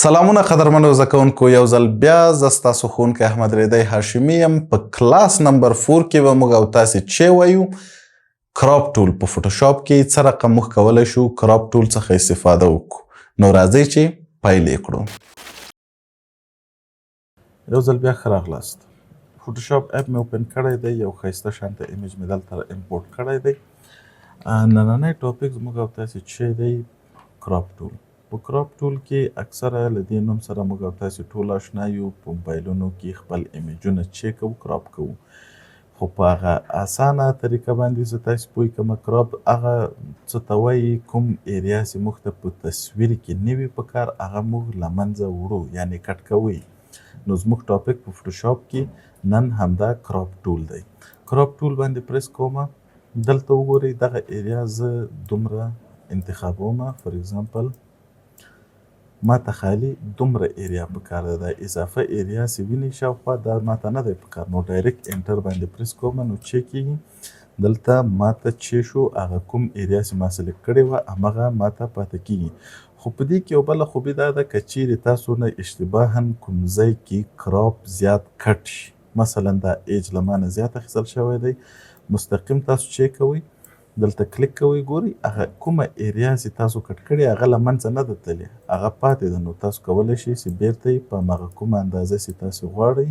سلامونه قدرمنو زده کوونکو، یو ځل بیا زه ستاسو ښوونکی احمد ریدی هاشمي یم. په کلاس نمبر 4 کې به موږ او تاسې چې وایو crop tool، په فوټوشاپ کې څه رقم موږ کولی شو crop tool څخه استفاده وکړو. نو راځئ چې پیل یې کړو. یو ځل بیا ښه راغلاست. فوټوشاپ app مې open کړی دی، یو ښایسته شانته image مې دلته import کړی دی. نننی topic زموږ او تاسې چې دی crop tool. په crop tool کې اکثره له دې نوم سره موږ او تاسې ټول آشنا یو. په موبایلونو کې خپل image ونه چې کوو، crop کوو، خو په هغه اسانه طریقه باندې زه تاسې پوه کړم. Crop هغه څه ته وایي کوم area چې موږ ته په تصویر کې نه وي په کار، هغه موږ له منځه وړو، یعنې cut کوي. نو زموږ topic په فوټوشاپ کې نن همدا crop tool دی. Crop tool باندې پریس کوم. دلته وګورئ، دغه area زه دومره انتخابوم. For example، ما ته خالي دومره area پکار ده. دا اضافه area چې وینئ شاوخوا، دا ما ته نه دی پکار. نو direct enter باندې پریس کوم. نو چې کېږي دلته ما ته چې شو، هغه کوم area چې ما select کړې وه، همغه ما ته پاتې کېږي. خو په دې کې یو بله خوبي دا ده، که چیرې تاسو نه اشتباها کوم ځای کې crop زیات cut شي، مثلا دا edge له ما نه زیات اخیستل شوی دی، مستقیم تاسو چې کوئ، دلته کلیک کوئ، ګورئ هغه کومه area چې تاسو cut کړې، هغه له منځه نه ده تللې، هغه پاتې ده. نو تاسو کولی شئ چې بیرته یې په هماغه کومه اندازه چې تاسو غواړئ،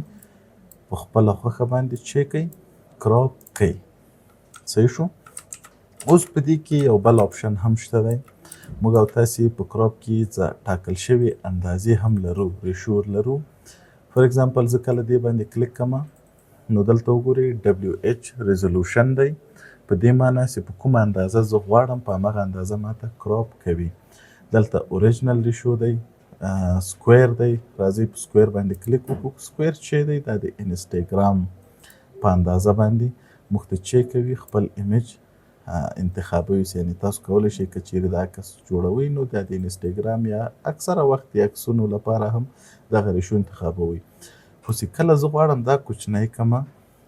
په خپله خوښه باندې چې کوئ، crop کوئ. صحیح شو. اوس په دې کې یو بل option هم شته دی. موږ او تاسې په crop کې څه ټاکل شوې اندازې هم لرو، ratio لرو. For example، زه کله دې باندې کلیک کوم، نو دلته وګورئ، WH resolution دی. په دې معنی چې په کومه اندازه زه غواړم، په هماغه اندازه ماته crop کوي. دلته original ratio دی، square دی. راځئ په square باندې کلیک وکړو. Square چې دی، دا د انسټاګرام په اندازه باندې موږ ته چې کوي، خپل image انتخابوي. یعنی تاسو کولی شئ که چیرې دا عکس جوړوئ، نو دا د انسټاګرام یا اکثره وخت د عکسونو لپاره هم دغه ratio انتخابوئ. خو چې کله زه غواړم دا کوچنی کمه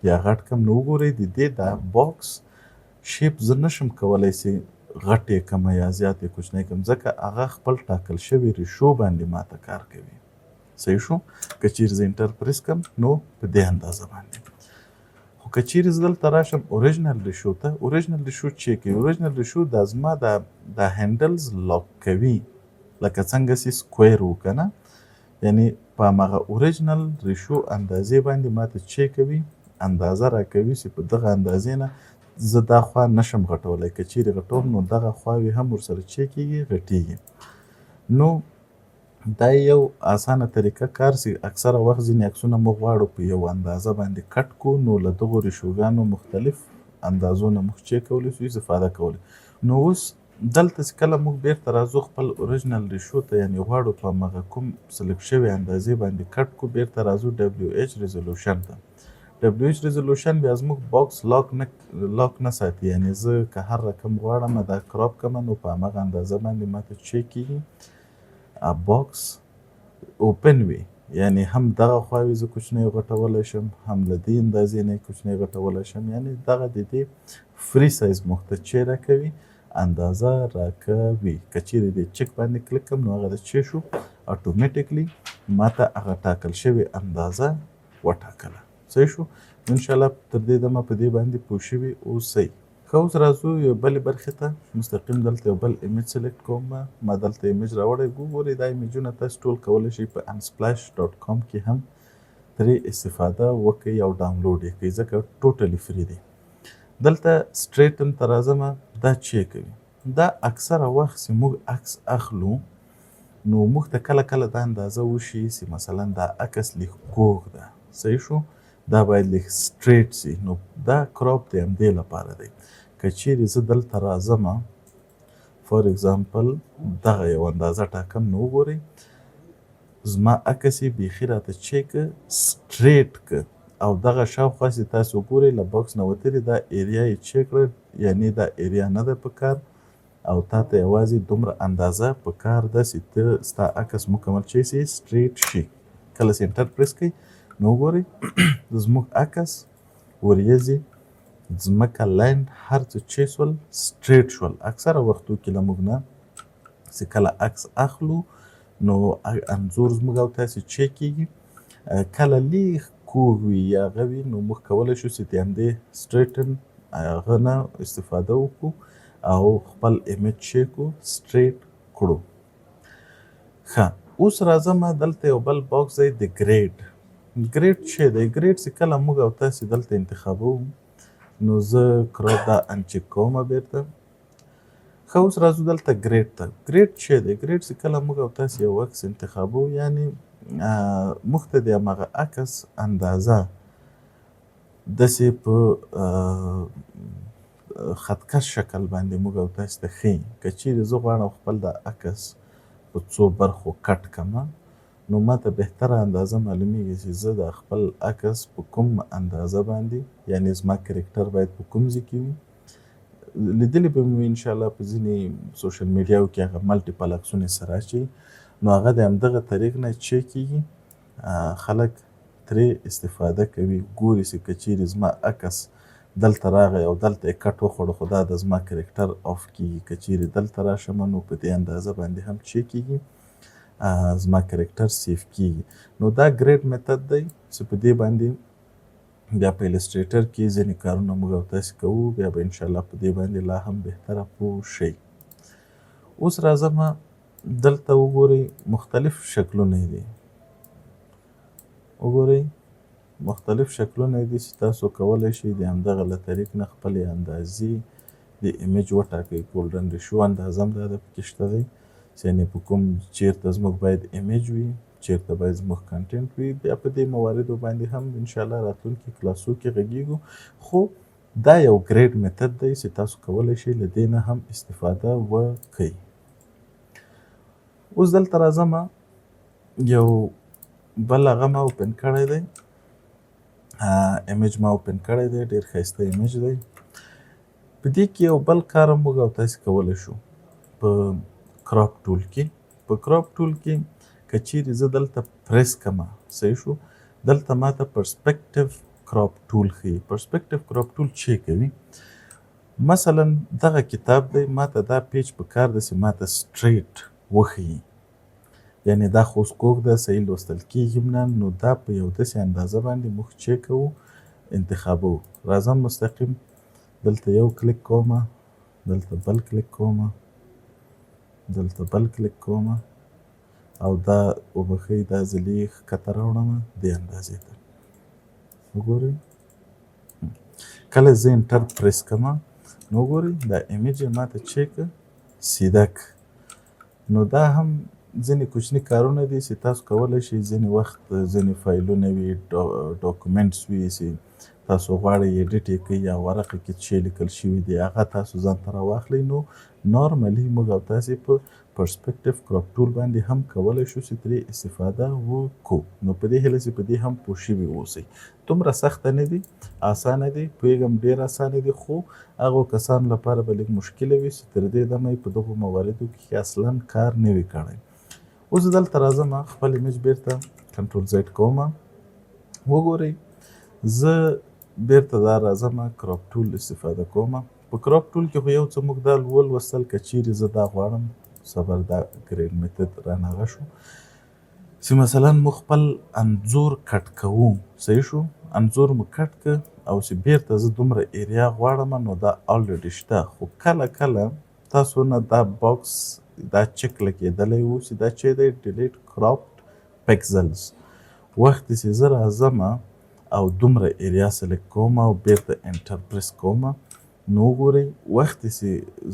یا غټ کم، نو وګورئ، د دې دا box shape زه نشم کولی چې غټ یې کمه یا زیات یې کوچنی کم، ځکه هغه خپل ټاکل شوی ratio باندې ماته کار کوي. صحیح شو. که چیرې زه enter press کم، نو په دې اندازه باندې. خو که چیرې زه دلته راشم original ratio ته، original ratio چې کوي، original ratio دا زما دا handles lock کوي، لکه څنګه چې square و که نه. یعنی په هماغه original ratio اندازې باندې ماته چې کوي، اندازه راکوي چې په دغه اندازې نه زه دا خوا نشم غټولی. که چیرې غټوم، نو دغه خواوې هم ورسره چې کېږي، غټېږي. نو دا یو اسانه طریقه کار چې اکثره وخت ځینې عکسونه موږ غواړو په یو اندازه باندې cut کو، نو له دغو ratio ګانو مختلف اندازو نه موږ چې کولی شو، استفاده کولی. نو اوس دلته چې کله موږ بیرته راځو خپل original ratio ته، یعنی غواړو په هماغه کوم select شوې اندازې باندې cut کو، بیرته راځو WH resolution ته. WH resolution بیا زموږ box lock نه ساتي. یعنی زه که هر رقم غواړم دا crop کړم، نو په هماغه اندازه باندې ماته چې کېږي، box open وي. یعنی هم دغه خواوې زه کوچنی غټولی شم، هم له دې اندازې نه کوچنی غټولی شم. یعنی دغه د دې free size موږ ته چې راکوي، اندازه راکوي. که چیرې دې چک باندې کلیک کړم، نو هغه د چې شو، automatically ماته هغه ټاکل شوې اندازه وټاکله. صحیح شو. انشاءالله تر دې دمه په دې باندې پوه شوي اوسئ. ښه، اوس راځو یو بلې برخې ته. مستقیم دلته یو بل image select کوم. ما دلته image راوړی. ګورئ، دا image ونه تاسو ټول کولی شئ په unsplash.com کې هم ترې استفاده وکړئ او ډاونلوډ یې کړئ، ځکه totally free دی. دلته straighten ته راځم. دا چې کوي، دا اکثره وخت چې موږ عکس اخلو، نو موږ ته کله کله دا اندازه وشي چې مثلا دا عکس لږ کوږ ده. صحیح شو. دا باید لږ straight شي. نو دا crop د همدې لپاره دی. که چیرې زه دلته راځم، for example دغه یو اندازه ټاکم، نو وګورئ، زما عکس یې بیخي راته چې که straight که او دغه شاوخوا چې تاسو وګورئ، له box نه وتلې دا area یې چې کړه. یعنی دا area نه ده پکار او تا ته یوازې دومره اندازه پکار ده چې ته ستا عکس مکمل چې شي، straight شي. کله چې enter press کړئ، نو وګورئ، زموږ عکس، وریځې، ځمکه، land، هر څه چې شول، straight شول. اکثره وختو کې له موږ نه چې کله عکس اخلو، نو انځور زموږ او تاسې چې کېږي کله لیږ کوږ وي یا هغه وي، نو موږ کولی شو چې د همدې straighten هغه نه استفاده وکړو او خپل image چې کو straight کړو. ښه، اوس راځم دلته یو بل box دی د grid. Grid چې دی، grid چې کله موږ او تاسې دلته انتخابوو، نو زه crop دا uncheck کوم بیرته. ښه، اوس راځو دلته grid ته. Grid چې دی، grid چې کله موږ او تاسې یو عکس انتخابوو، یعنی موږ ته د هماغه عکس اندازه داسې په خطکش شکل باندې موږ او تاسې ته ښیي. که چیرې زه غواړم خپل دا عکس په څو برخو cut کړم، نو ما ته بهتره اندازه معلومیږي چې زه د خپل عکس په کوم اندازه باندې، یعنی زما character باید په کوم ځای کې وي. لیدلي به مې وي انشاءالله په ځینې social media و کې هغه multiple عکسونه سره اچوي، نو هغه د همدغه طریق نه چې کېږي خلک ترې استفاده کوي، ګوري چې که چیرې زما عکس دلته راغی او دلته یې cut وخوړو، خو دا د زما character off کېږي. که چیرې دلته راشم نو په دې اندازه باندې هم چې کېږي زما character save کېږي. نو دا grid method دی چې په دې باندې بیا په Illustrator کې ځینې کارونه موږ او تاسې کوو، بیا به انشاءالله په دې باندې لا هم بهتره پوه شئ. اوس راځم دلته وګورئ مختلف شکلونه دي، وګورئ مختلف شکلونه دي چې تاسو کولی شئ د همدغه له طریق نه خپلې اندازې د image وټاکئ. Golden ratio اندازه هم دا ده پکې شته دی، چې یعنې په کوم چیرته زموږ باید image وي، چیرته باید زموږ content وي. بیا په دې مواردو باندې هم انشاءالله راتلونکي کلاسو کې غږیږو. خو دا یو grid method دی چې تاسو کولی شئ له دې نه هم استفاده وکړئ. اوس دلته راځم یو بل هغه ما open کړی دی، image ما open کړی دی، ډېر ښایسته image دی. په دې کې یو بل کار هم موږ او تاسې کولی شو په crop tool کې. په crop tool کې که چیرې زه دلته پریس کړم، صحیح شو، دلته ما ته perspective crop tool ښیي. Perspective crop tool چې کوي، مثلا دغه کتاب دی، ما ته دا page په کار دی چې ما ته straight وښیي، یعنې دا خو اوس کوږ ده، صحیح لوستل کېږي هم نه، نو دا په یو داسې اندازه باندې موږ چې کوو انتخابوو. راځم مستقیم دلته یو کلیک کوم، دلته بل کلیک کوم، دلته بل کلیک کوم، او دا وبخښئ دا ځلې ښکته راوړم دې اندازې ته. وګورئ کله زه enter press کړم، نو وګورئ دا image یې ما ته چې که سیده کړ. نو دا هم ځینې کوچني کارونه دي چې تاسو کولی شئ ځینې وخت ځینې فایلونه وي، documents وي چې تاسو غواړئ edit یې کړئ یا ورقه کې چې لیکل شوي دي هغه تاسو ځان ته راواخلئ. نو normally موږ او تاسې په perspective crop tool باندې هم کولی شو چې ترې استفاده وکړو. نو په دې هیله چې په دې هم پوه شوي اوسئ. دومره سخته نه دي، اسانه دي، پوهېږم ډېر اسانه دي، خو هغو کسانو لپاره به لږ مشکله وي چې تر دې دمه یې په دغو مواردو کې اصلا کار نه وي کړی. اوس دلته راځم خپل image بیرته control Z کوم. وګورئ زه بیرته دا راځم crop tool استفاده کوم. په crop tool کې خو یو څه موږ دا ولوستل، که چیرې زه دا غواړم صبر دا grid method رانغه شو چې مثلا موږ خپل انځور cut کوو، صحیح شو، انځور مو cut که او چې بیرته زه دومره area غواړم نو دا already شته. خو کله کله تاسو نه دا box دا چک لګېدلی و چې دا چې دی delete cropped pixels، وخت چې زه راځم او دومره area select کوم او بیرته enter press کوم، نو وګورئ وخت چې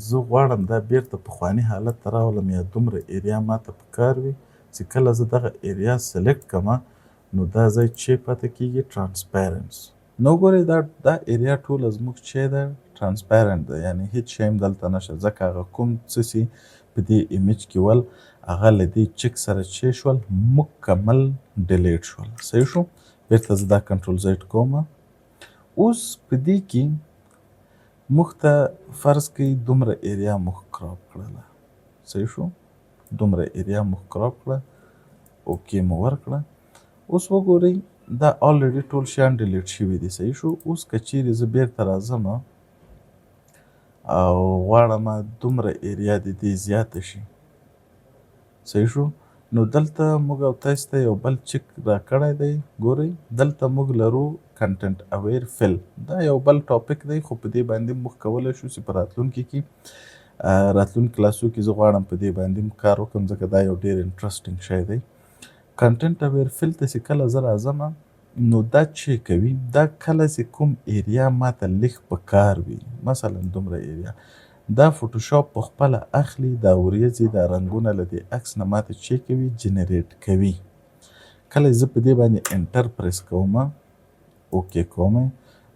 زه غواړم دا بیرته پخواني حالت ته راولم یا دومره area ما ته پکار وي چې کله زه دغه area select کړم نو دا ځای چې پاتې کېږي transparent. نو وګورئ دا area ټوله زموږ چې ده transparent ده، یعنی هیڅ شی هم دلته نشته، ځکه هغه کوم څه چې په دې image کې ول هغه له دې چک سره چې شول مکمل delete شول. صحیح شو، بیرته زه دا control Z کوم. اوس په دې کې موږ ته فرض کړئ دومره area موږ crop کړله، صحیح شو، دومره area موږ crop کړه، okay مو ورکړه. اوس وګورئ دا already ټول شیان delete شوي دي، صحیح شو. اوس که چیرې زه بیرته راځم او غواړم دومره area د دې زیاته شي، صحیح شو، نو دلته موږ او تاسو ته یو بل چک راکړی دی. ګورئ، دلته موږ لرو content aware fill. دا یو بل topic دی، خو په دې باندې موږ کولی شو چې په راتلونکي کې، راتلونکي کلاسو کې زه غواړم په دې باندې کار وکړم، ځکه دا یو ډیر interesting شی دی. content aware fill ته چې کله زه راځم، نو دا چې کوي، دا کله چې کوم area ماته لږ په کار وي، مثلا دومره area، دا فوټوشاپ په خپله اخلي، دا وریځې، دا رنګونه له دې عکس نه ماته چې کوي، generate کوي. کله زه په دې باندې enter press کوم، okay کوم،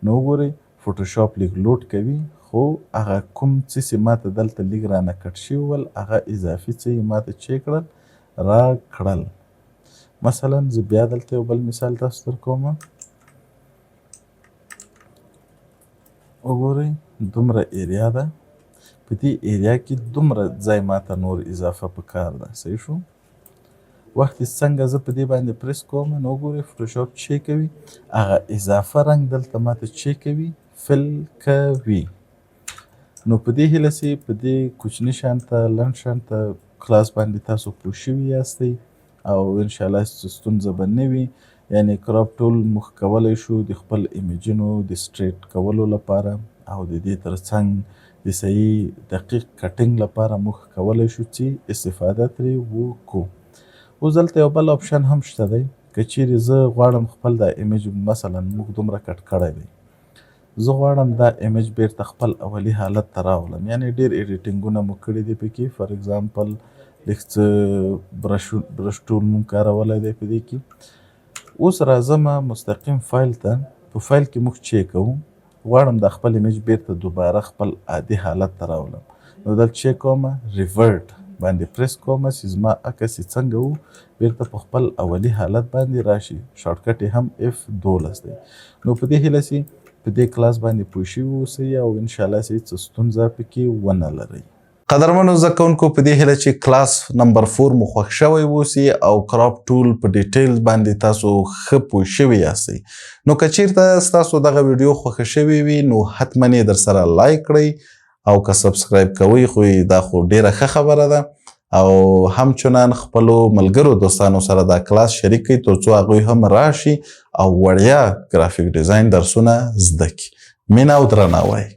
نو وګورئ، فوټوشاپ لږ load کوي، خو هغه کوم څه چې ماته دلته لږ رانه کټ شوي ول، هغه اضافي څه یې ماته چې کړل، را کړل. مثلا زه بیا دلته یو بل مثال تاسو ته درکوم. وګورئ، دومره area ده، په دې area کې دومره ځای ماته نور اضافه پکار ده. صحیح شو؟ وخت څنګه زه په دې باندې پریس کوم، نو وګورئ، فوټوشاپ چې کوي، هغه اضافه رنګ دلته ماته چې کوي، fill کوي. نو په دې هیله چې په دې کوچني شانته، لنډ شانته کلاس باندې تاسو پوه شوي یاستئ او انشاءالله څه ستونزه به نه وي. یعنی crop tool موږ کولی شو د خپل image ونو د straight کولو لپاره او د دې ترڅنګ د صحیح دقیق cutting لپاره موږ کولی شو چې استفاده ترې وکړو. اوس دلته یو بل option هم شته دی. که چیرې زه غواړم خپل دا image، مثلا موږ دومره cut کړی دی، زه غواړم دا image بیرته خپل اولی حالت ته راولم، یعنی ډیر editing ونه مو کړي دي پکې، for example لږ څه brush tool مونږ کارولی دی په دې کې. اوس راځم مستقیم فایل ته. په فایل کې موږ چې کوو، غواړم دا خپل image بیرته دوباره خپل عادي حالت ته راولم، نو دلته چې کوم revert باندې پریس کوم چې زما عکس یې څنګه وو، بیرته په خپل اولی حالت باندې راشي. shortcut یې هم F12 دی. نو په دې هیله چې په دې کلاس باندې پوه شوي اوسئ او انشاءالله چې څه ستونزه پکې ونه لرئ. قدرمنو زده کوونکو، په دې هیله چې کلاس نمبر 4 مو خوښ شوی اوسي او crop tool په detail باندې تاسو ښه پوه شوي یاستئ. نو که چیرته ستاسو دغه ویډیو خوښه شوې وي، نو حتما یې در سره like کړئ او که subscribe کوئ خو دا خو ډیره ښه خبره ده، او همچنان خپلو ملګرو دوستانو سره دا کلاس شریک کړئ، ترڅو هغوی هم راشي او وړیا graphic design درسونه زده کړي. مینه او درناوی.